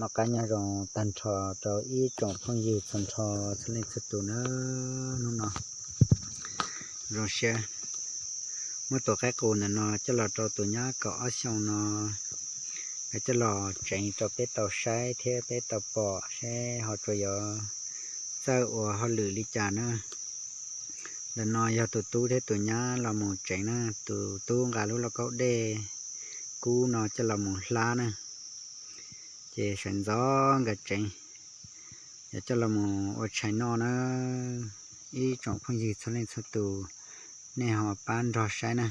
Noj qab nyob zoo tag nrho rau ib tsoom phooj ywg txhua nrho txhua leej txhua tus na. Hnub no zoo siab muab tus qaib qus ntawm no coj los rau tus nyab kaum ob xyoos no, coj los tseev rau peb tau saib thiab peb tau pom seb ho tsuas yuav txawj ua hauj lwm li cas na. Ntawm no yog tus tub thiab tus nyab los mus tseev na, tus tub nqa lub lauj kaub dej kub no coj los mus hlab na, ces sawv ntxov nkawd tseev, yog coj los mus ua tshais noj na. Ib tsoom phooj ywg txhua leej txhua tus, nej ho pab nrog saib na,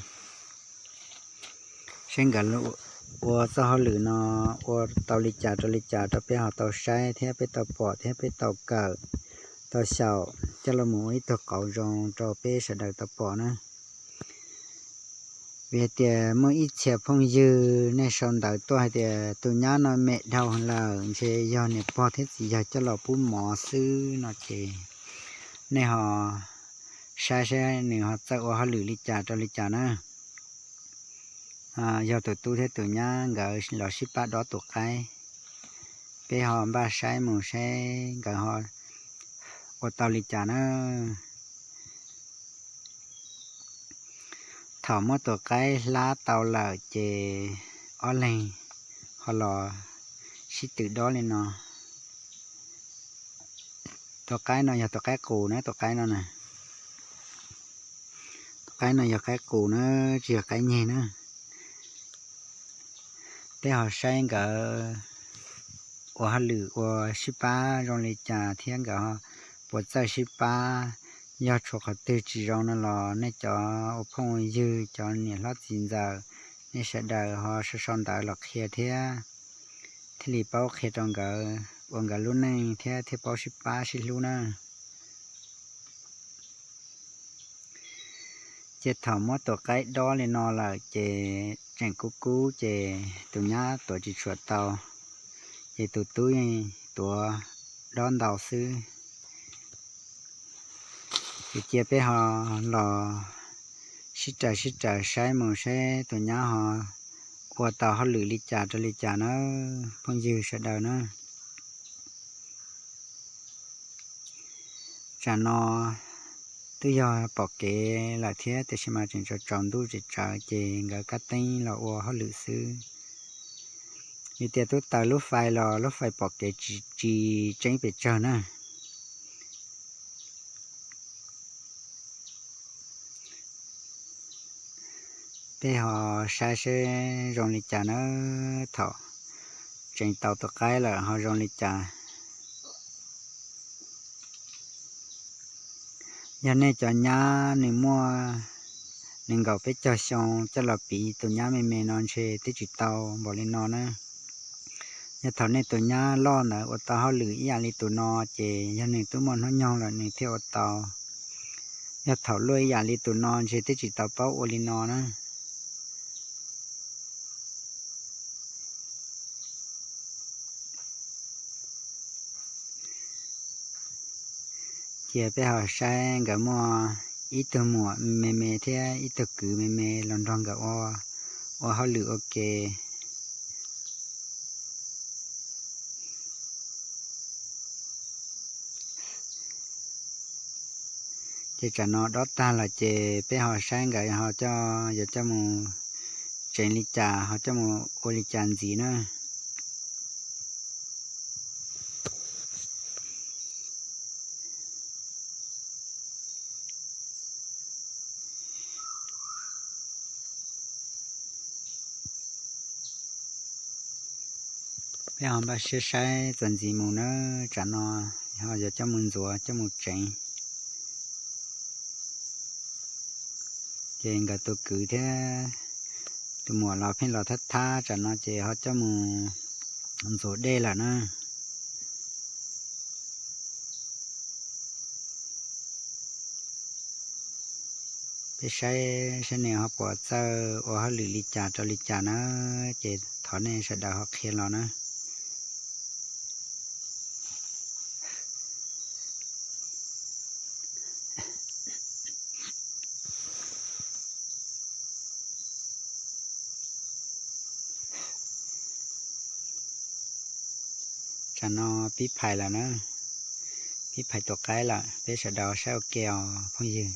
seb nkawd ua txoj hauj lwm no ua tau li cas rau li cas rau peb ho tau saib thiab peb tau pom thiab peb tau kawm, tau xyaum coj los mus ua ib tug qauv zoo rau peb sawv daws tau pom na. Vim hais tias muaj ib txhia phooj ywg nej sau ntawv tuaj hais tias tus nyab no me dhau lawm, ntshe yog niam pog thiab txiv yawg coj los pub mov xwb no ces nej ho saib seb nws ho txawj ua hauj lwm li cas rau li cas na. Yog tus tub thiab tus nyab nkawd los sib pab dob tus qaib, peb ho npaj saib mus seb nkawd ho ua tau li cas na. Thaum muab tus qaib hlab tau lawm ces ob leeg ho los sib tw dob li no. Tus qaib no yog tus qaib qus na, tus qaib no na. Tus qaib no yog qaib qus na, tsis yog qaib nyeg na. Peb ho saib nkawd ua hauj lwm ua sib pab zoo li cas thiab nkawd puas txawj sib pab. Yog tshuav qhov twg tsis zoo no los nej cov ua phooj ua ywg, cov niam hlob txiv ntxawm, nej sawv daws ho sau sau ntawv los qhia thiab, thiaj li paub qhia rau nkawd ua nkawd lub neej thiab thiaj paub sib pab sib hlub na. Ces thaum muab tus qaib dob li no lawm ces tseem kub kub ces tus nyab tuav tsis tshua tau, ces tus tub yeej tuav dob ntau xwb. Ces cia peb ho los sib raws sib raws saib mus seb tus nyab ho ua tau hauj lwm li cas rau li cas na, phooj ywg sawv daws na. Tsam no twb yog pom kev lawm thiab, tiam sis mas tseem tsaus tsaus ntuj tsis tsawv ces nkawd kab teeb los ua hauj lwm xwb. Vim tias twb taws lub fais los lub fais pom kev tsis tseeb pes tsawg na. Peb ho saib seb zoo li cas na, thaum tseem tau tus qaib lawm ho zoo li cas. Yog nej cov nyab nws muaj nees nkaum peb caug xyoo coj los piv tus nyab me me no ntshe twb tsis tau npaum li no na. Yog thaum nej tus nyab loj ntawd ua tau hauj lwm ib yam li tus no ces yog nws twb muaj hnub nyoog lawm nws thiaj ua tau. Yog thaum luaj ib yam li tus no ntshe twb tsis tau paub ua li no na. Cia peb ho saib nkawd muaj ib tug muam me me thiab ib tug kwv me me los nrog nkawd ua, ua hauj lwm ua ke. Ces tsam no dob tag los ces peb ho saib nkawd ho coj, yuav coj mus tseev li cas, ho coj mus ua li cas ntxiv na. Peb ho npaj siab saib txuas ntxiv mus na, tsam no ho yuav coj mus ntxuav coj mus tseev. Ces nkawd tus kwv thiab tus muam los pheej los thab thab, tsam no ces ho coj mus ntxuav dej lawm na. Peb saib saib nws ho puas txawj ua hauj lwm li cas rau li cas na, ces thov nej sawv daws ho qhia los na. Tam no pib phais lawm na, pib phais tus qaib lawm, peb sawv daws saib ua ke os phooj ywg.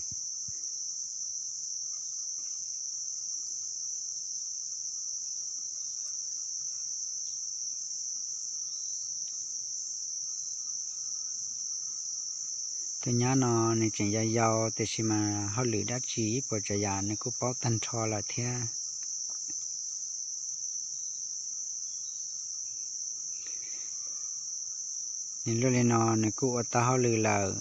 Tus nyab no nws tseem yau yau tiam sis mas hauj lwm dab tsi ib puas tsav yam nws kuj paub tag nrho lawm thiab. Nws luaj li no nws kuj ua tau hauj lwm lawm.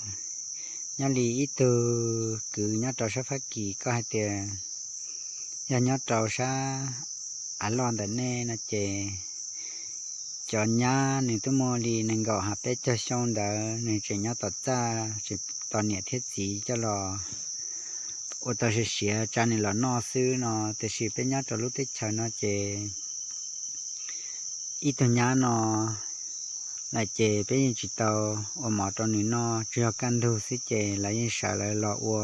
Nyob li ib tug kwv nyob rau sab Fab Kis, koj hais tias yog nyob rau sab av loj ntawm nej no ces cov nyab nws twb muaj li nees nkaum ha peb caug xyoo ntawd, nws tseem nyob tom txaj, tseem tos niam thiab txiv coj los ua tau siav siav tsa nws los noj xwb no. Tiam sis peb nyob rau lub teb chaws no ces ib tug nyab no lawm ces peb yeej tsis tau ua mov rau nws noj, tsuas yog kaj ntug xwb ces lawv yeej sawv lawv los ua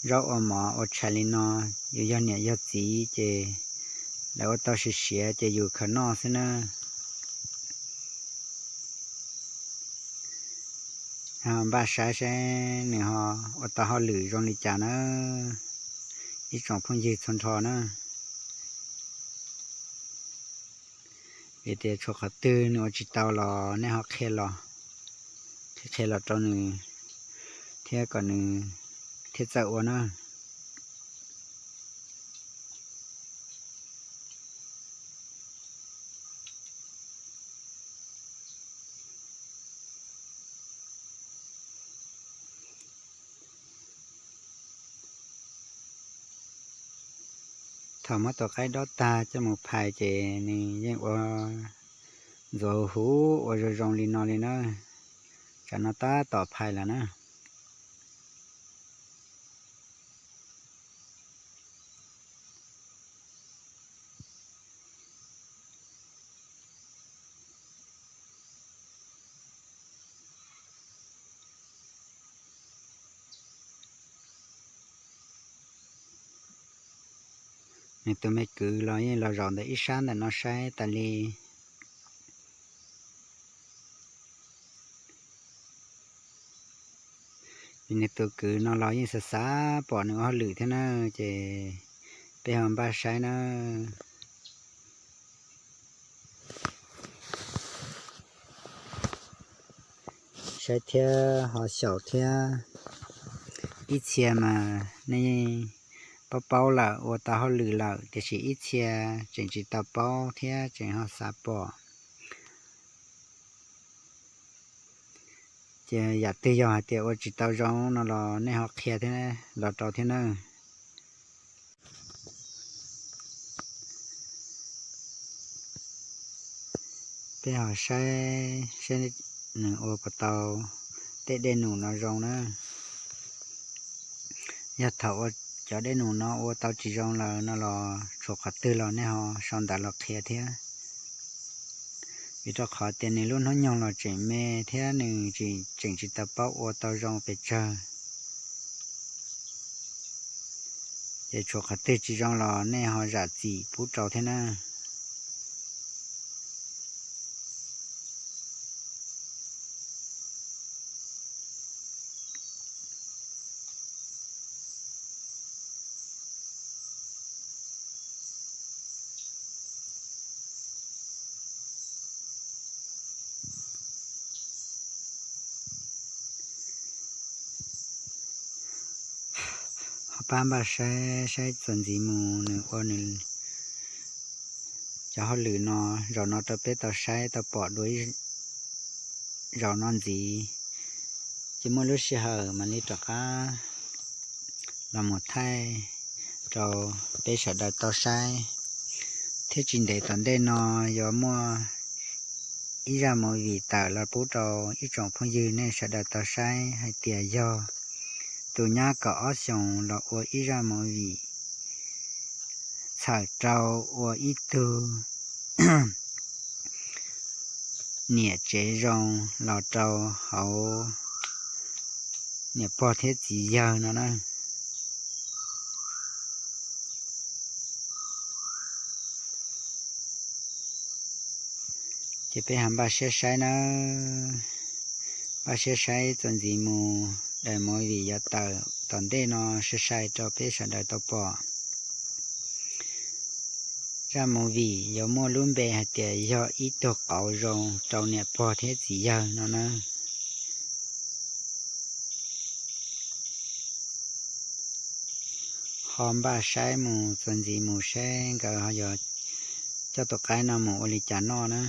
zaub ua mov ua tshais li no. Yus yog niam yog txiv ces lawv ua tau siav siav ces yus khaws noj xwb na. Npaj saib saib nws ho ua tau hauj lwm zoo li cas na, ib tsoom phooj ywg txhua nrho na. Vim tias tshuav qhov twg nws ua tsis tau los nej ho qhia los, qhia qhia los rau nws thiab kom nws thiaj txawj ua na. Thaum muab tus qaib dob tag coj mus phais ces nws yeej ua ntxuav huv ua zoo zoo li no li na. Tsam no tab tom phais lawm na. Nws tus me kwv los yeej los zaum ntawm ib sab ntawm no saib tas li. Nws tus kwv no los yeej xav xav pom nws ua hauj lwm thiab na, ces peb ho npaj saib na. Saib thiab ho xyaum thiab. Ib txhia mas nej yeej paub paub lawm, ua tau hauj lwm lawm, tiam sis ib txhia tseem tsis tau paub thiab tseem ho xav pom. Ces yam twg yog hais tias ua tsis tau zoo no los nej ho qhia thiab los rau thiab na. Peb ho saib saib nws ua puas tau tej dej num no zoo na. Yog thaum ua cov dej num no ua tau tsis zoo lawm no los tshuav qhov twg los nej ho sau ntawv los qhia thiab. Vim rau qhov tias nws lub hnub nyoog los tseem me thiab nws tseem tsis tau paub ua tau zoo pes tsawg. Ces tshuav qhov twg tsis zoo los nej ho zam txim pub rau thiab na. Ho pab npaj saib saib txuas ntxiv mus nws ua nws cov hauj lwm no zaum no rau peb tau saib tau pom dua ib zaum no ntxiv. Ces muaj lub sij hawm mam li rov qab los mus thaij rau peb sawv daws tau saib. Thiab tsis ntev tom ntej no yuav muaj ib zaj movie tawm los pub rau ib tsoom phooj ywg nej sawv daws tau saib hais tias yog tus nyab kaum ob xyoos los ua ib zaj movie txhawm rau ua ib tug niam tsev zoo los rau hauv niam pog thiab txiv yawg no na. Ces peb ho npaj siab saib nawb, npaj siab saib txuas ntxiv mus daim movie yuav tawm tom ntej no sai sai rau peb sawv daws tau pom. Zaj movie yuav muaj lub npe hais tias yog ib tug qauv zoo rau niam pog thiab txiv yawg no na. Ho npaj saib mus txuas ntxiv mus seb nkawd ho yuav coj tus qaib no mus ua li cas noj na.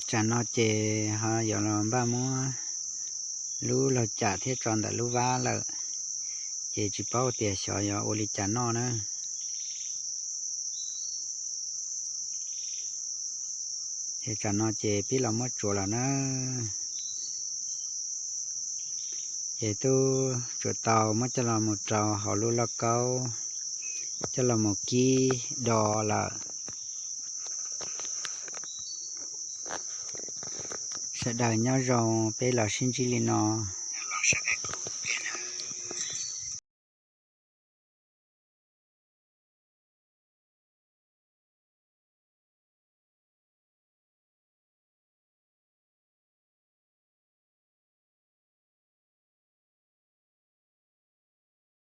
Tsam no ces ho yuav los npaj muab lub laug cam thiab tso ntawm lub vab lawm, ces tsis paub tias xyov yuav ua li cas noj na. Ces tsam no ces pib los muab tsuav lawm na. Ces twb tsuav tau muab coj los mus rau hauv lub lauj kaub, coj los mus kib do lawm. Sawv daws nyob zoo, peb los sib ntsib li no.